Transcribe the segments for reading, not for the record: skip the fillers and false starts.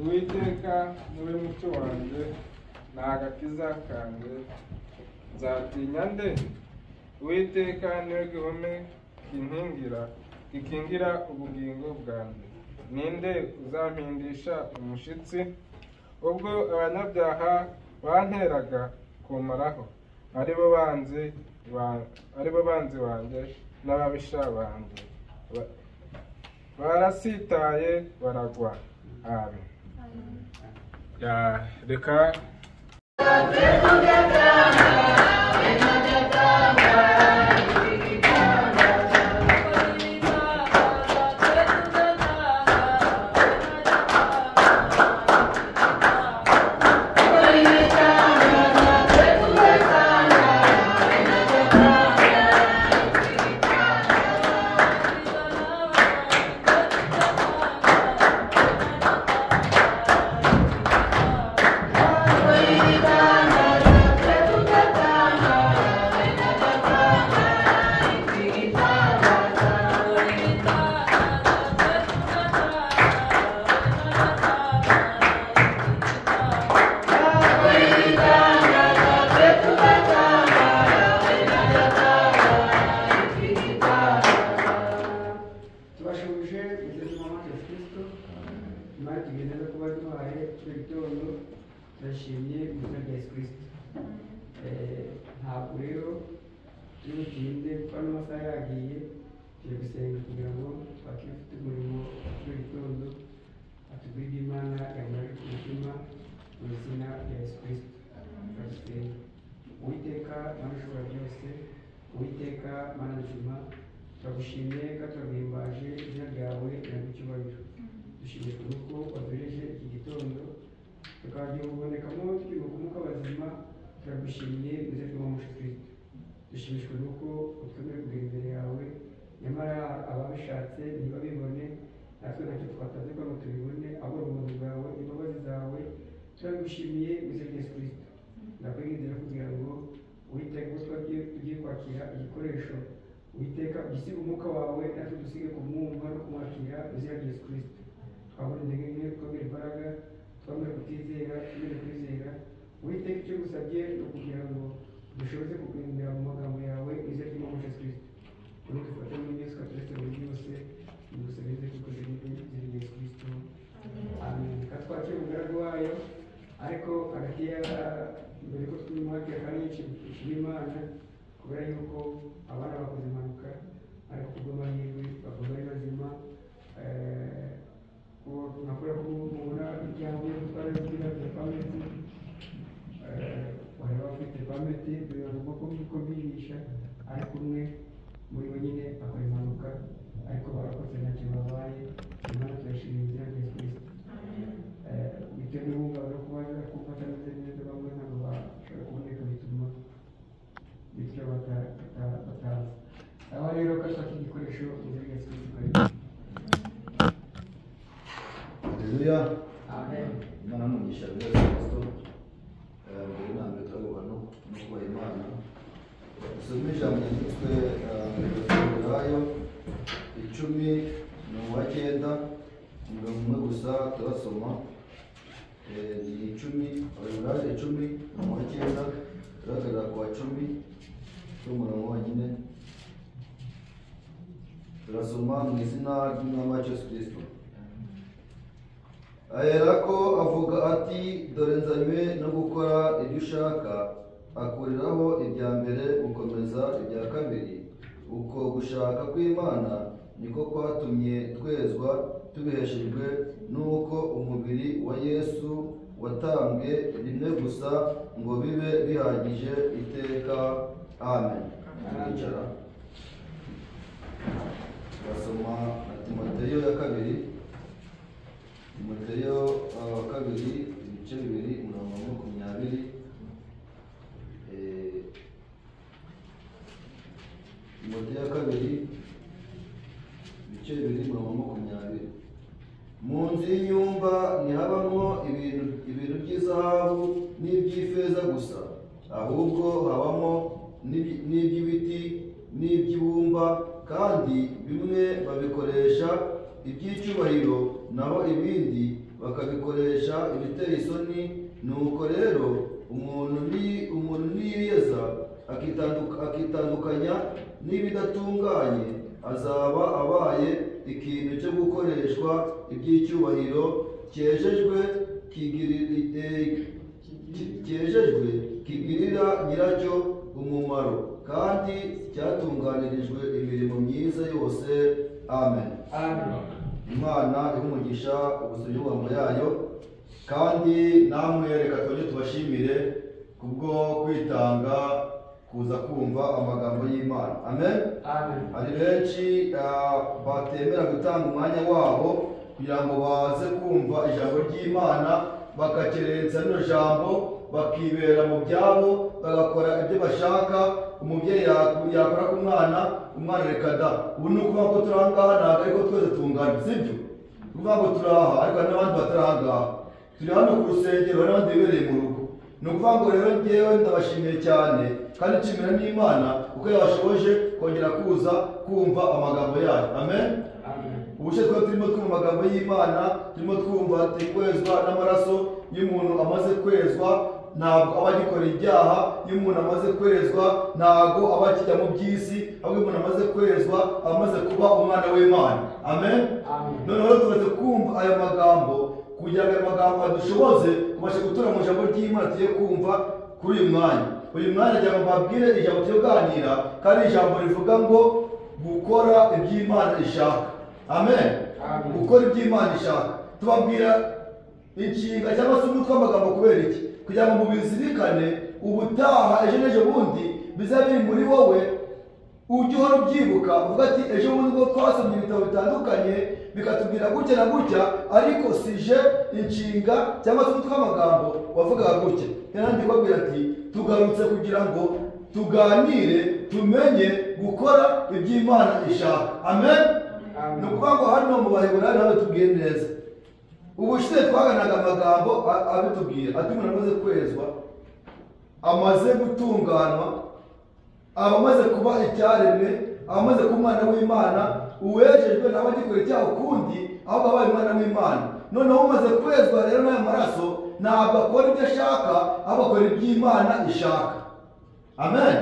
Uwiteka niwe mucyo wanjye ni agakiza kanjye, nzatinya nde? Uwiteka niwe gihome kinkingira, gikingira ubugingo bwanjye. Ninde uzampindisha umushitsi? Ubwo abanyabyaha banteraga kumaraho, aribo banzi banjye n'ababisha banjye, barasitaye baragwa. Amen. Ya reka Turasoma mu izina ry'Umwami wacu Yesu Kristo. Aherako avuga ati: "Dore nzanywe no gukora ibyo ushaka." Akuriraho ibya mbere gukomeza ibya kabiri. Uko gushaka kw'Imana niko kwatumye twezwa tubiheshejwe n'uko umubiri wa Yesu watambwe rimwe gusa ngo bibe bihagije iteka. Amen. Turicara. Turasoma na Timoteyo ya kabiri, Timoteyo wa kabiri, ibice 2, umurongo wa 20. Timoteyo ya kabiri, ibice 2, umurongo wa 20. Mu nzu y'inyumba ntihabamo ibintu by'izahabu n'iby'ifeza gusa, ahubwo habamo n'iby'ibiti n'iby'ibumba, kandi bimwe babikoresha iby'icyubahiro, naho ibindi bakabikoresha ibiteye isoni. Nuko rero umuntu niyiyeza akitandukanya n'ibidatunganye, azaba abaye ikintu cyo gukoreshwa iby'icyubahiro, cyejejwe kigirira nyiracyo umumaro, kandi cyatunganirijwe imirimo myiza yose. Amen. Imana ihe umugisha ubusomyi bw'amagambo yayo, kandi namwe reka twongere tubashimire kubwo kwitanga kuza kumva amagambo y'Imana. Amen. Hari benshi batemera gutanga umwanya wabo kugira ngo baze kumva ijambo ry'Imana, bakakerensa rino jambo, bakibera mu byabo, bagakora ibyo bashaka. Umubyeyi yakora ku mwana, umwana reka da. Ubu ni ukuvuga ko turi aha ngaha, ntabwo ariko twese tungana, sibyo? Ni ukuvuga ngo turi aha, ariko hari n'abandi batari aha ngaha. Turi hano ku rusengero, hari n'abandi bibereye mu rugo. Ni ukuvuga ngo rero njyewe ndabashimiye cyane, kandi nshimira n'Imana kuko yabashoboje kongera kuza kumva amagambo yayo. Amen. Ubushize twari turimo twumva amagambo y'Imana, turimo twumva ati kwezwa n'amaraso. Iyo umuntu amaze kwezwa ntabwo aba agikora ibyaha, iyo umuntu amaze kwezwa ntabwo aba akijya mu by'isi, ahubwo iyo umuntu amaze kwezwa aba amaze kuba umwana w'Imana. Amen. Noneho tumaze kumva aya magambo, kugira ngo aya magambo adushoboze kubasha gutura mu ijambo ry'Imana tugiye kumva kuri uyu mwanya. Uyu mwanya kugira ngo mbabwire ijambo tugiye kuganira, kandi ijambo rivuga ngo gukora iby'Imana ishaka. Amen. Gukora iby'Imana ishaka. Tubabwira inshinga cyangwa se umutwe w'amagambo kubera iki? Kugira ngo mubizirikane, ubutaha ejo n'ejo bundi bizaba biri muri wowe, ujye uhora ubyibuka uvuga ati ejo bundi ubwo twasomye ibitabo bitandukanye bikatubwira gutya na gutya, ariko sije inshinga cyangwa se umutwe w'amagambo wavugaga gutya. Kandi kubabwira ati tugarutse kugira ngo tuganire, tumenye gukora iby'Imana ishaka. Amen. Ni ukuvuga ngo hano mu Baheburayo nawe tubwiye neza. Ubushize twaganaga amagambo abitubwira ati umuntu amaze kwezwa, amaze gutunganwa, aba amaze kuba icyaremwe, aba amaze kuba umwana w'Imana, uwejejwe nawe agikora icyaha ukundi, ahubwo abaye umwana w'Imana. Noneho umaze kwezwa rero n'aya maraso, ntabwo akora ibyo ashaka, ahubwo akora iby'Imana ishaka. Amen.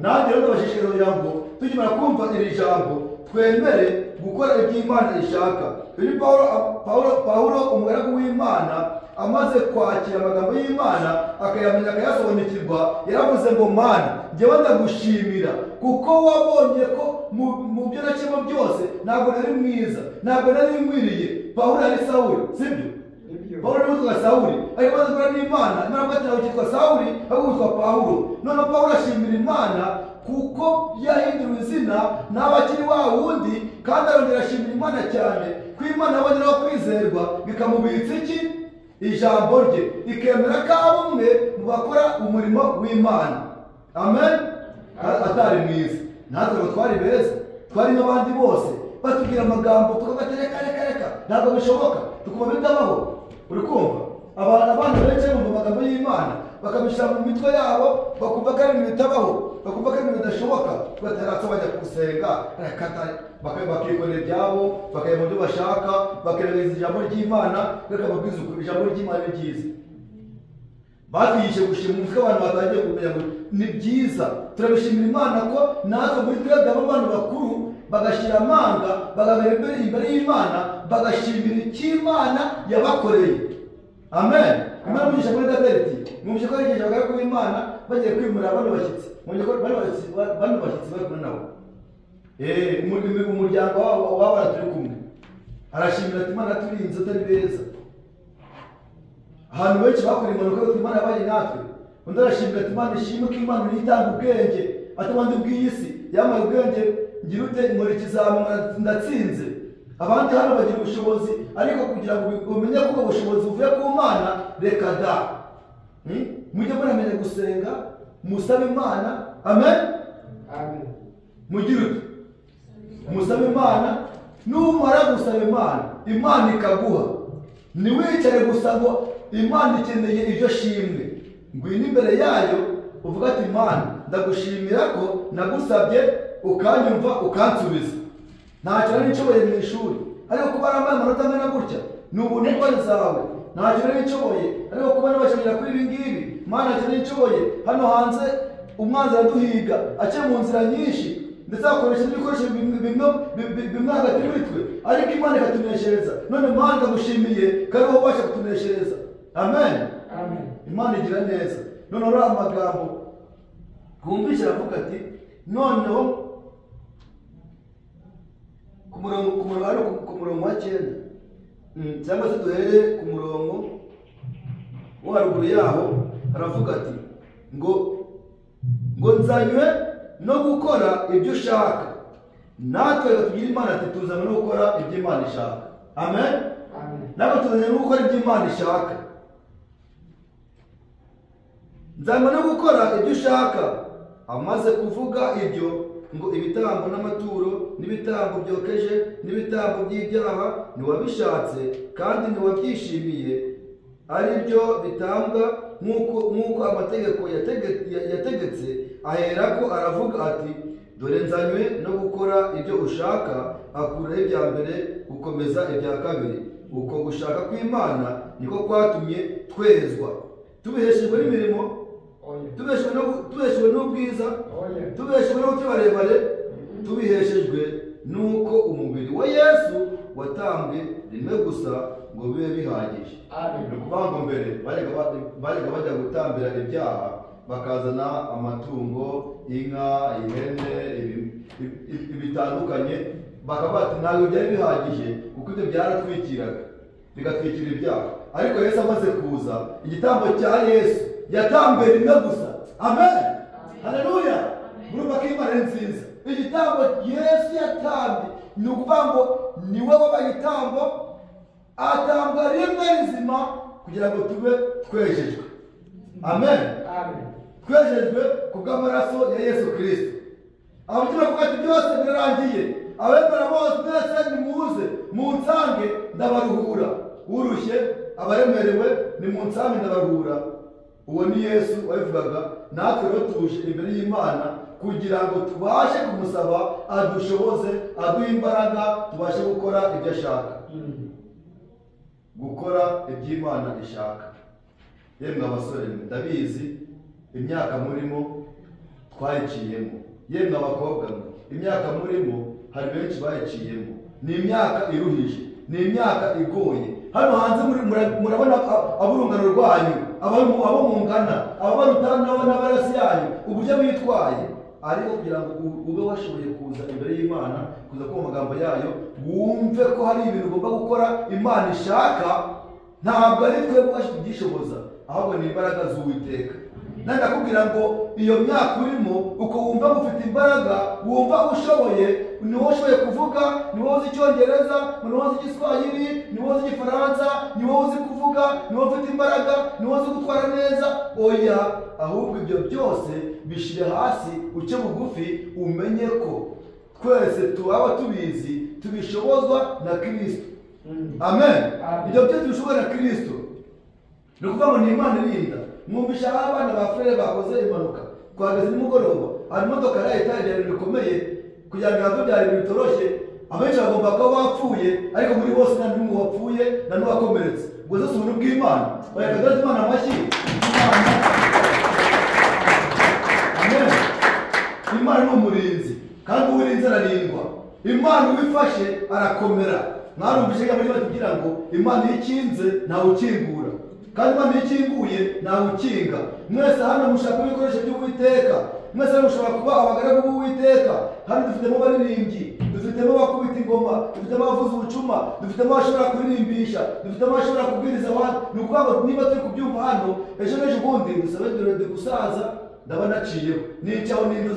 Nanjye rero ndabashishikariza kugira ngo tukimara kumva iri jambo twemere gukora iby'Imana ishaka. Uyu Pawulo umugaragu w'Imana amaze kwakira amagambo y'Imana akayamenya akayasobanukirwa, yaravuze ngo Mana, njyewe ndagushimira kuko wabonye ko mu byo naciyemo byose ntabwo nari mwiza, ntabwo nari nkwiriye. Pawulo yari Sawuli, sibyo? Pawulo ni witwa Sawuli, ariko amaze guhura n'Imana, Imana avuga ati ntabwo ukitwa Sawuli, ahubwo witwa Pawulo. Noneho Pawulo ashimira Imana kuko yahinduriwe izina, naba akiri wa wundi, kandi arongera ashimira Imana cyane ko Imana yaboneraho kwizerwa bikamubitsa iki? Ijambo rye, ikemera ko aba umwe mu bakora umurimo w'Imana. Amen. Atari mwiza, natwe ngo twari beza, twari n'abandi bose batubwira amagambo tukabata reka reka reka, ntabwo bishoboka, tukumva bitabaho. Uri kumva abana benshi bumva amagambo y'Imana bakabishyira mu mitwe yabo, bakumva ko ari ibintu bitabaho, bakumva ko ari ibintu bidashoboka, bataratse bajya gusenga, bakikorera ibyabo, bakajya mu byo bashaka, bakirengagiza ijambo ry'Imana. Reka babwize ukuri, ijambo ry'Imana ni ryiza. Batwigishe gushima umutwe, abantu batangiye kumenya ngo ni byiza. Turabishimira Imana ko natwe muri twebwe abantu bakuru bagashyira amanga, bagabera imbere y'Imana, bagashimira icyo Imana yabakoreye. Amen. Imana mugisha muri David, mwumvise ko yagejeje abagaragu b'Imana bagiye kwimura bano bashyitsi, mwumvise ko bano bashyitsi bari kumwe nabo. Umuryango w'abana turi kumwe arashimira ati Imana turinze atari beza. Ahantu benshi bakora impanuka bati Imana yabaye natwe. Undi arashimira ati Imana ishimwe ko Imana itanga ubwenge, ati abandi bw'iyi si yamaye ubwenge ngira ute nkora ikizami ndatsinze. Abandi hano bagira ubushobozi, ariko kugira ngo umenye ko ubwo bushobozi buvuye ku Mana, reka da. Mujye muramenya gusenga, musabe Imana. Amen. Amen. Mugire ute musabe Imana. Numara gusaba Imana, Imana ikaguha. Ntiwicare gusa ngo Imana ikeneye iryo shimwe. Ngwino imbere yayo uvuga ati Imana ndagushimira ko nagusabye ukanyumva ukansubiza. Ntacyo nari nshoboye mu ishuri, ariko kuba narambaye amanota angana gutya ni ubuntu zawe. Ntacyo nari nshoboye, ariko kuba nabashimira kuri ibi ngibi, Imana ntacyo nari nshoboye. Hano hanze umwanzi araduhiga ace mu nzira nyinshi, ndetse akoresha n'ibikoresho bimwe hagati muri twe, ariko Imana ikatuneshereza. None Imana ndagushimiye ko ari wowe ubasha kutuneshereza. Amen. Imana igira neza. None uriya amagambo twumvise aravuga ati noneho ku murongo wa 9, cyangwa se duhere ku murongo wo haruguru yaho, aravuga ati ngo nzanywe no gukora ibyo ushaka. Natwe reka tugire Imana ati tuzanywe no gukora ibyo Imana ishaka. Amen. Natwe tuzanywe no gukora ibyo Imana ishaka. Nzanywe no gukora ibyo ushaka. Amaze kuvuga ibyo, ngo ibitambo n'amaturo n'ibitambo byokeje n'ibitambo by'ibyaha ntiwabishatse kandi ntiwabyishimiye, ari byo bitambwa nk'uko amategeko yategetse. Aherako aravuga ati dore nzanywe no gukora ibyo ushaka. Akuraho ibya mbere gukomeza ibya kabiri. Uko gushaka kw'Imana niko kwatumye twezwa, tubiheshejwe n'imirimo, tubeshejwe n'ubwiza, tubeshejwe no kuba barebare, tubiheshejwe nuko umubiri wa Yesu watambwe rimwe gusa ngo bibe bihagije. Ni ukuvuga ngo mbere barega bajya gutambira ibyaha, bakazana amatungo, inka, ihene, bitandukanye, bakaba bati ntabwo byari bihagije kuko ibyo byaratwikiraga bigatwikira ibyaha. Ariko Yesu amaze kuza, igitambo cya Yesu yatambwe rimwe gusa. Amen. Haleluya. Murumva ko Imana ari nziza. Igitambo Yesu yatambye ni ukuvuga ngo niwe wabaye igitambo, atambwa rimwe rizima kugira ngo tube twejejwe. Amen. Twejejwe kubw'amaraso ya Yesu Kristo. Abagira kuvuga ati byose birarangiye, abemera bose mwese nimuze munsange ndabaruhura. Urushye, abaremerewe, nimunsange ndabaruhura. Uwo ni Yesu wabivugaga. Natwe rero tuje imbere y'Imana kugira ngo tubashe kumusaba adushoboze, aduhe imbaraga, tubashe gukora ibyo ashaka, gukora ibyo Imana ishaka. Yemwe abasore, ndabizi imyaka murimo twayiciyemo. Yemwe abakobwa, imyaka murimo hari benshi bayiciyemo. Ni imyaka iruhije, ni imyaka igoye. Hano hanze murabona aburungano rwanyu, abo mungana, ababaruta n'abarasi yanyu, uburyo bitwaye. Ariko kugira ngo ube washoboye kuza imbere y'Imana, kuza ku magambo yayo, wumve ko hari ibintu ugomba gukora Imana ishaka, ntabwo ari twebwe ubwacu tubyishoboza, ahubwo ni imbaraga z'Uwiteka. Ndakubwira ngo iyo myaka urimo, uko wumva ufite imbaraga, wumva ushoboye, ni wowe ushoboye kuvuga, ni wowe uzi Icyongereza, ni wowe uzi Igiswahili, ni wowe uzi Igifaransa, ni wowe uzi kuvuga, ni wowe ufite imbaraga, ni wowe uzi gutwara neza. Oya, ahubwo ibyo byose bishire hasi, uce bugufi, umenye ko twese tuba tubizi, tubishobozwa na Kristo. Amen. Ibyo byose tubishobozwa na Kristo. Ni ukuvuga ngo ni Imana irinda. Mwumvisha abana ba frere bakoze impanuka, twageze nimugoroba, hari imodoka yari itagira ibintu bikomeye, kugira ngo nabyo byari ibintu bitoroshye. Abenshi bagomba kuba bapfuye, ariko muri bose nta n'umwe wapfuye nta n'uwakomeretse. Ubwo zose ubuntu bw'Imana, bareka duhe Imana amashyi. Amen. Imana ni umurinzi, kandi uwirinze ararindwa. Imana ubifashe arakomera. Mwarumvise muri batubwira ngo Imana ikinze ntawe ukingura, kandi Imana ikinguye ntawe ukinga. Mwese hano mushaka ibikoresho by'Uwiteka, mwese mushobora kuba abagaragu b'Uwiteka. Hano dufitemo abaririmbyi, dufitemo abakubita ingoma, dufitemo abavuza ubucuma, dufitemo abashobora kuririmbisha, dufitemo abashobora kubwiriza abandi. Ni ukuvuga ngo niba turi kubyumva hano, ejo n'ejo bundi dusabe dore gusaza ndaba naciyeho nicaho n'indi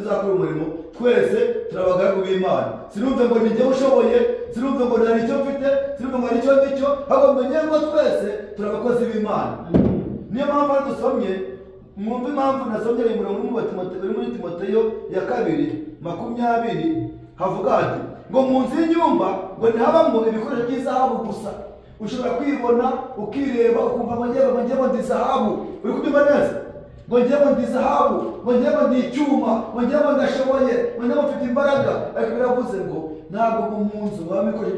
uzakora umurimo. Twese turi abagaragu b'Imana. Sinumve ngo ni jyewe ushoboye, sinumve ngo nari icyo mfite, sinumve ngo icyo ndicyo, ahubwo menye ngo twese turi abakozi b'Imana. Niyo mpamvu hano dusomye, mwumve impamvu nasomye uyu murongo uri muri Timoteyo ya 2:20, havuga hati ngo mu nzu y'inyumba ngo ntihabamo ibikoresho by'izahabu gusa. Ushobora kwibona ukireba ukumva ngo njyewe ndi zahabu. Uri kubyumva neza? Ngo njyewe ndi zahabu, ngo njyewe ndi icyuma, ngo njyewe ndashoboye, ngo njyewe mfite imbaraga. Ariko biravuze ngo ntabwo mu nzu habamo ibikoresho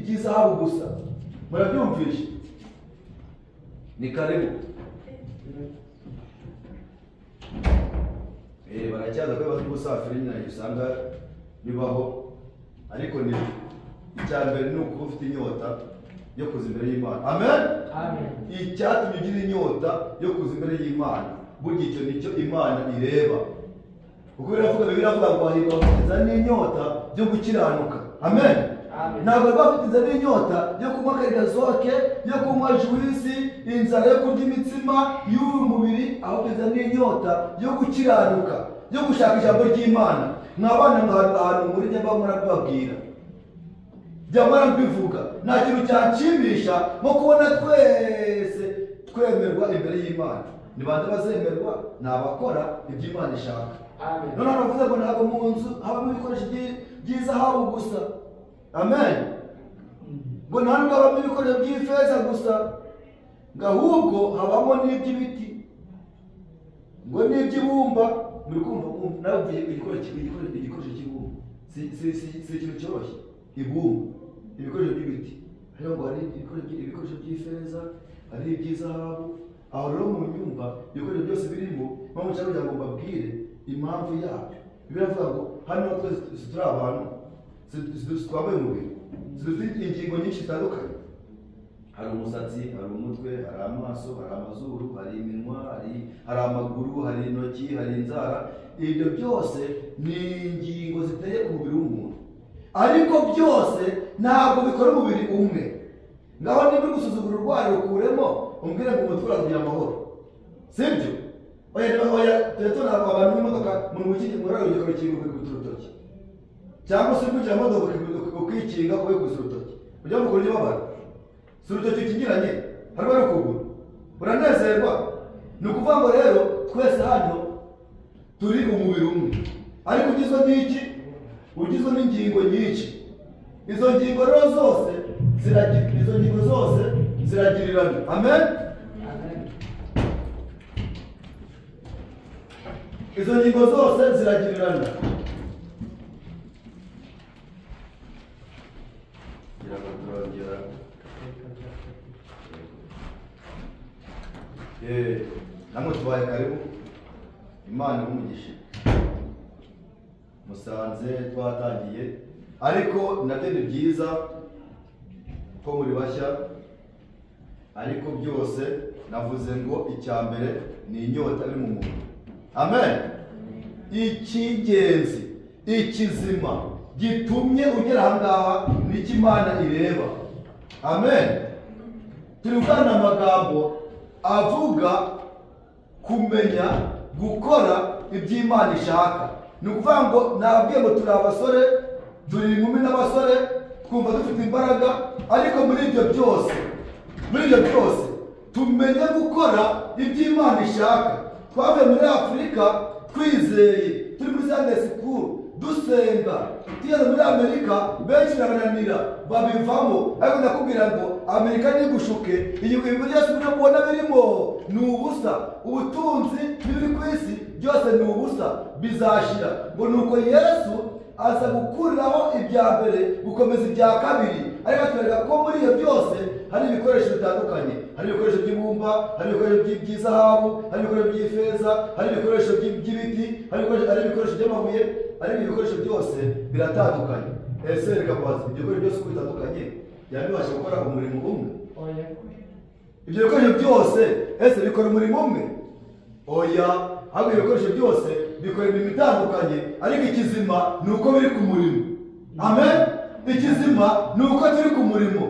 by'izahabu gusa. Murabyumvishe? Ni karibu. Baracyaza ko ibibazo by'ubusafiri nyine usanga bibaho, ariko ni icya mbere ni ukuba ufite inyota yo kuza imbere y'Imana. Amen. Icyatumye ugira inyota yo kuza imbere y'Imana, burya icyo nicyo Imana ireba. Kuko biravuga ngo hahirwa abafite inzara n'inyota byo gukiranuka. Amen. Ntabwo bafite inzara n'inyota yo kunywa karigazoke, yo kunywa juwisi, inzara yo kurya imitsima y'uyu mubiri, ahubwo inzara n'inyota yo gukiranuka, yo gushaka ijambo ry'Imana. Mwabana ahantu muri njye mba murababwira, byamara mbivuga, nta kintu cyanshimisha nko kubona twese twemerwa imbere y'Imana. Ni bande bazemerwa? Ni abakora ibyo Imana ishaka. None hano bavuze ngo ntabwo mu nzu habamo ibikoresho by'izahabu gusa. Amen. Ngo nta nubwo habamo ibikoresho by'ifeza gusa, ngo ahubwo habamo n'iby'ibiti, ngo n'iby'ibumba. Muri kumva nawe igikoresho cy'ibumba si ikintu cyoroshye. Ibumba, ibikoresho by'ibiti, hariho ngo hari ibikoresho by'ifeza, hari iby'izahabu. Aho rero mu nyumba ibikoresho byose birimo, mpamvu nshaka kugira ngo mbabwire impamvu yabyo. Biravuga ngo hano twese turi abantu, twambaye umubiri, dufite ingingo nyinshi zitandukanye. Hari umusatsi, hari umutwe, hari amaso, hari amazuru, hari iminwa, hari amaguru, hari intoki, hari inzara. Ibyo byose ni ingingo ziteye ku mubiri w'umuntu, ariko byose ntabwo bikora umubiri umwe. Ngaho niba uri gusuzugura urwara rukuremo, umbwire ngo umutwe uragira amahoro, sibyo? Oya, tujya abantu n'imodoka umuntu wikinga urugero rukinga ukikubita urutoki, cyangwa se uri kwinjira mu modoka ukikinga ukikubita urutoki, ujya mu kurya ubabara, si urutoki ukingiranye, harimo n'ukuguru, uranezerwa. Ni ukuvuga ngo rero twese hano turi umubiri umwe, ariko ugizwe n'iki? Ugizwe n'ingingo nyinshi. Izo ngingo rero zose ziragirirana. Amen. Izo ngingo zose ziragirirana. Namwe tubaye karibu. Imana ibahe. Musanze twatangiye, ariko nabyo ni byiza ko muri bashya, ariko byose navuze ngo icya mbere ni inyota iri mu muntu. Amen. Icy'ingenzi, ikizima gitumye ugera aha ngaha ni icyo Imana ireba. Amen. Turi kuganira amagambo avuga kumenya gukora ibyo Imana ishaka. Ni ukuvuga ngo nababwiye ngo turi abasore, turi inkumi n'abasore, twumva dufite imbaraga, ariko muri ibyo byose tumenye gukora ibyo Imana ishaka. Twavuye muri Afurika twizeye, turi muri Sunday school dusenga, tugeze muri Amerika benshi birabananira babivamo. Ariko ndakubwira ngo Amerika ntigushuke, ibintu byose ubona birimo ni ubusa, ubutunzi n'ibiri ku isi byose ni ubusa, bizashira. Ngo nuko Yesu aza gukuriraho ibya mbere gukomeza ibya kabiri, ariko atwereka ko muri iyo byose hari ibikoresho bitandukanye. Hari ibikoresho by'ibumba, hari ibikoresho by'izahabu, hari ibikoresho by'ifeza, hari ibikoresho by'ibiti, hari ibikoresho by'amabuye, ariko ibikoresho byose biratandukanye. Ese reka mbaze, ibyo bikoresho byose uko bitandukanye byaba bibasha gukora umurimo umwe? Ibyo bikoresho byose ese bikora umurimo umwe? Oya, ahubwo ibikoresho byose bikora imirimo itandukanye, ariko ikizima ni uko biri ku murimo. Amen. Ikizima ni uko turi ku murimo.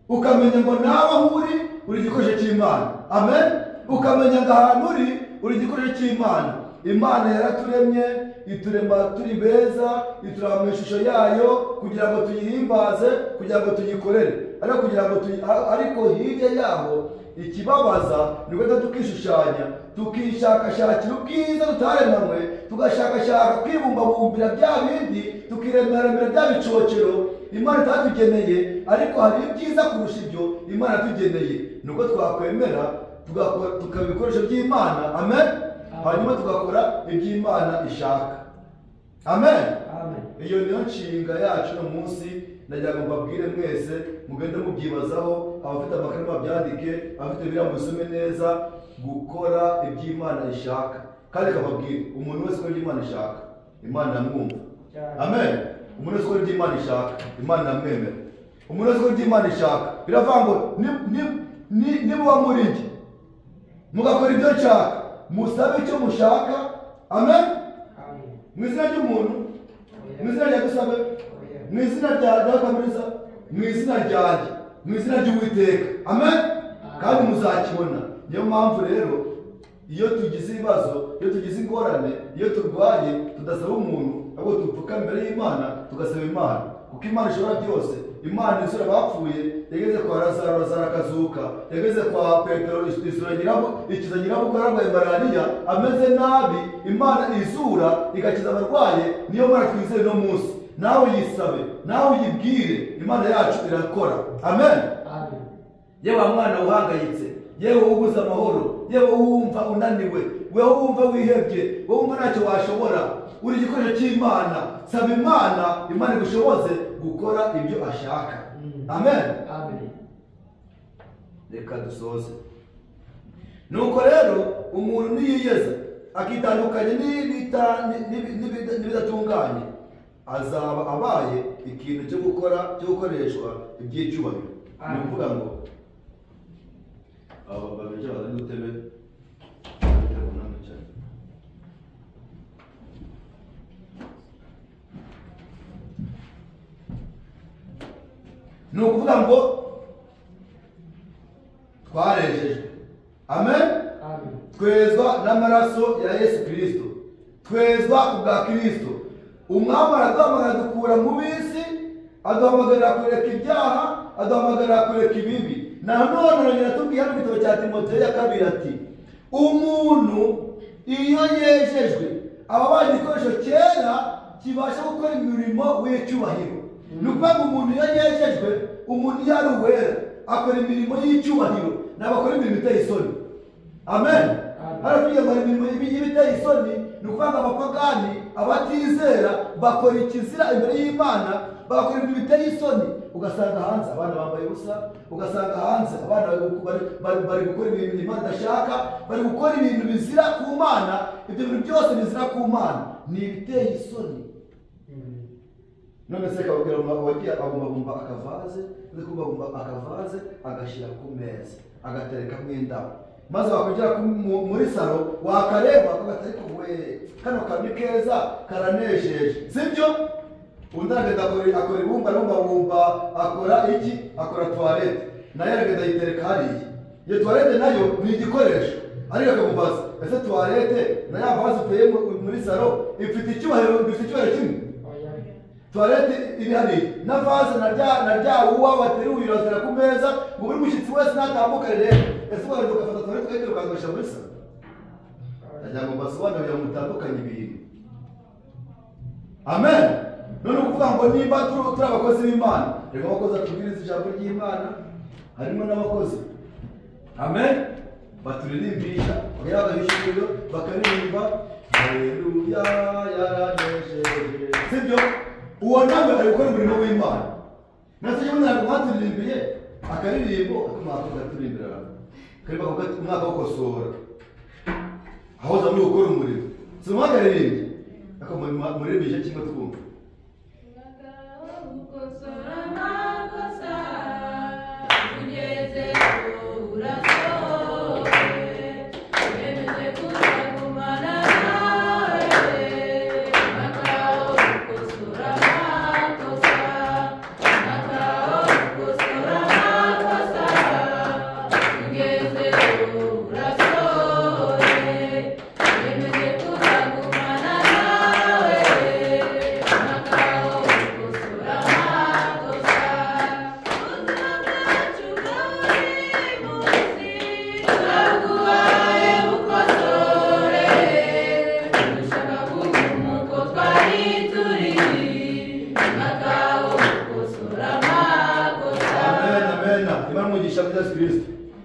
Ukamenya ngo nawe aho uri uri igikoresho cy'Imana. Amen. Ukamenya ngo ahantu uri uri igikoresho cy'Imana. Imana yaraturemye, iturema turi beza, iturema mu ishusho yayo kugira ngo tuyihimbaze, kugira ngo tuyikorere. Ariko kugira ngo ariko hirya yaho ikibabaza ni uko tukishushanya, tukishakashakira ubwiza tutaremanywe, tugashakashaka kwibumbabumbira bya bindi, tukiremeremera bya bicocero Imana itatugeneye. Ariko hari ibyiza kurusha ibyo Imana yatugeneye. Nuko twakwemera tukaba ibikoresho by'Imana. Amen. Hanyuma tugakora iby'Imana ishaka. Amen. Iyo niyo nshinga yacu no munsi. Nagira ngo mbabwire mwese mugende mubyibazaho, abafite amakaramu babyandike, abafite biriya musome neza, gukora iby'Imana ishaka. Kandi kababwire, umuntu wese ukora iby'Imana ishaka, Imana iramwumva. Amen. Umuntu wese ukora iby'Imana ishaka, Imana iramwemera. Umuntu wese ukora iby'Imana ishaka, biravuga ngo nimuba muri njye mugakora ibyo nshaka, musabe icyo mushaka. Amen. Mu izina ry'umuntu, mu izina rya Dusabe, mu izina rya Kamariza, mu izina ryanjye, mu izina ry'Uwiteka. Amen. Kandi muzakibona. Niyo mpamvu rero iyo tugize ibibazo, iyo tugize ingorane, iyo turwaye, tudasaba umuntu, ahubwo dupfuka imbere y'Imana tugasaba Imana, kuko Imana ishobora byose. Imana isura bapfuye, yageze kwa Lazaro, Lazaro akazuka, yageze kwa Petero isura ikiza nyirabukwe yarwaye malariya ameze nabi, Imana izura igakiza abarwaye. Niyo Mana twizeye no munsi. Nawe yisabe, nawe uyibwire, Imana yacu irakora. Amen. Yewe mwana uhangayitse, yewe ubuze amahoro, yewe wumva unaniwe, wewe wumva wihebye, wewe wumva ntacyo washobora, uri igikoresho cy'Imana. Saba Imana, Imana igushoboze gukora ibyo ashaka. Amen. Reka dusoze. Nuko rero umuntu niyiyeza akitandukanye n'ibidatunganye, azaba abaye ikintu cyo gukora, cyo gukoreshwa iby'icyubahiro. Ni ukuvuga ngo aba babeje bazanye udutebe. Ni ukuvuga ngo twarejejwe. Amen. Twezwa n'amaraso ya Yesu Kristo, twezwa kubwa Kristo. Umwami araduhamagara dukura mu bisi, aduhamagarira kureka ibyaha, aduhamagarira kureka ibibi. Nanone arongera atubwira mu gitabo cya Timoteyo ya kabiri ati umuntu iyo yejejwe aba abaye igikoresho cyera kibasha gukora imirimo w'icyubahiro. Ni ukuvuga ngo umuntu iyo yejejwe, umuntu iyo ari uwera akora imirimo y'icyubahiro, ntabwo akora imirimo iteye isoni. Amen. Haravuga ngo imirimo y'ibiteye isoni, ni ukuvuga ngo abapagani, abatizera bakora ikizira imbere y'Imana, bakora ibintu biteye isoni. Ugasanga hanze abana bambaye ubusa, ugasanga hanze abana bari gukora ibintu Imana idashaka, bari gukora ibintu bizira ku Mana. Ibyo bintu byose bizira ku Mana ni ibiteye isoni. None se kababwira ngo wagiye abumbabumba akavaze, kubumbabumba akavaze agashyira ku meza, agaterekamo indabo, maze wakugera muri salo wakareba ugatari we kano kantu keza karanejeje, sibyo? Undi aragenda akora ibumba, arumbabumba, akora iki? Akora toilette, nayo aragenda ayitereka hariya. Iyo toilette nayo ni igikoresho, ariko akamubaza ese toilette na ya vaze uteye muri salo ifite icyubahiro, ifite icyubahiro kimwe? Toilette iri hariya na vaze na rya uwa wateruye urazira ku meza ngo buri mushyitsi wese natambuka rero. Ese wagenda ugafata toilette ukayitereka ukagashyira muri salo? Ndagira ngo mbasobanurire kugira ngo mutandukanye ibintu. Amen. None ukuvuga ngo niba turi abakozi b'Imana, reka abakozi batubwiriza ijambo ry'Imana, harimo n'abakozi. Amen. Baturirimbisha, bakayabahishuriro, bakaririmba haleluya yaranejeje. Sibyo? Uwo nawe ari gukora umurimo w'Imana. Nase yo ntabwo mwaturirimbiye akaririmbo akamwaka gaturirimbira. Karimo umwaka wo gukosora. Ahoza muri gukora umurimo. Si mwakaririmbye. Akamuririmbije kimwe twumva.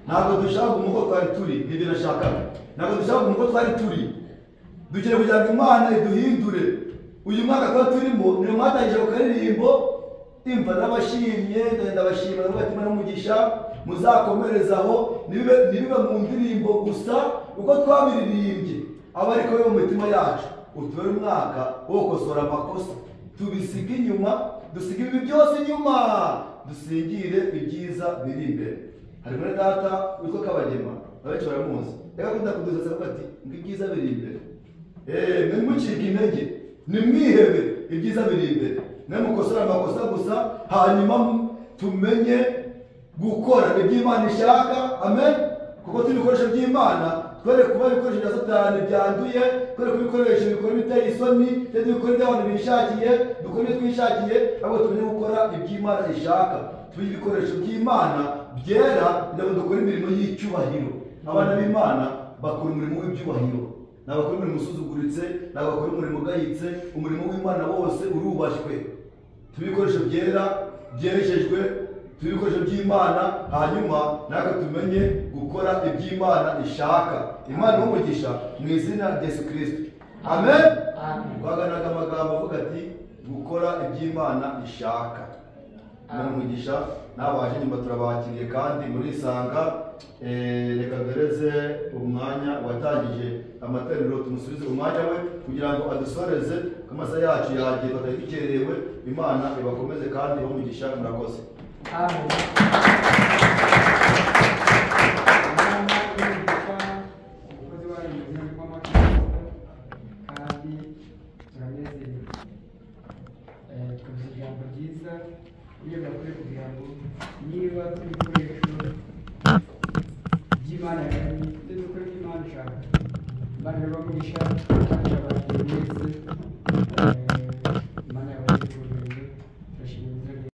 Ntabwo dushaka umuko twari turi, nibyo nashakaga. Ntabwo dushaka umuko twari turi. Dukeneye kugira ngo Imana iduhindure. Uyu mwaka twari turimo, niyo mwatangije ku karirimbo, imva n'abashimye, ndabashima ndavuga ati Imana umugisha, muzakomerezaho, ntibibe mu ndirimbo gusa, uko twabiririmbye, aba ariko bibe mu mitima yacu. Utubere umwaka wo gukosora amakosa, tubisige inyuma, dusige ibibi byose inyuma, dusingire ibyiza biri imbere. Hari muri data witwa Kabagema, abenshi baramuzi. Reka akunda kudusetsa avuga ati ngo ibyiza biri imbere. Ntimucike intege, nimwihebe, ibyiza biri imbere. Nimukosora amakosa gusa, hanyuma tumenye gukora ibyo Imana ishaka. Amen. Kuko turi ibikoresho by'Imana, twere kuba ibikoresho bya Satani byanduye, twere kuba ibikoresho bikora ibiteye isoni, twere gukora ibyo abantu bishakiye, dukora ibyo twishakiye, ahubwo tumenye gukora ibyo Imana ishaka. Tube ibikoresho by'Imana byera kugira ngo dukore imirimo y'icyubahiro. Abana b'Imana bakora umurimo w'ibyubahiro, ntabwo bakora umurimo usuzuguritse, ntabwo bakora umurimo ugayitse. Umurimo w'Imana wose urubashywe. Tube ibikoresho byera byerejejwe, tube ibikoresho by'Imana, hanyuma natwe tumenye gukora iby'Imana ishaka. Imana ibahe umugisha mu izina rya Yesu Kristo. Amen. Twaganaga amagambo avuga ati gukora iby'Imana ishaka. Umugisha n'abaje nyuma turabakiriye kandi murisanga. Reka duhereze umwanya watangije amateraniro, tumusubize umwanya we kugira ngo adusoreze amasaha yacu yagiye tutari dukererewe. Imana ibakomeze kandi ibahe umugisha. Murakoze. Amen. Kandi turanezerewe, tuvuze ijambo ryiza iyo bakwiye kugira ngo niba turi ibikoresho by'Imana yaremye, ibyo dukora ibyo Imana ishaka. Imana ibahe umugisha kandi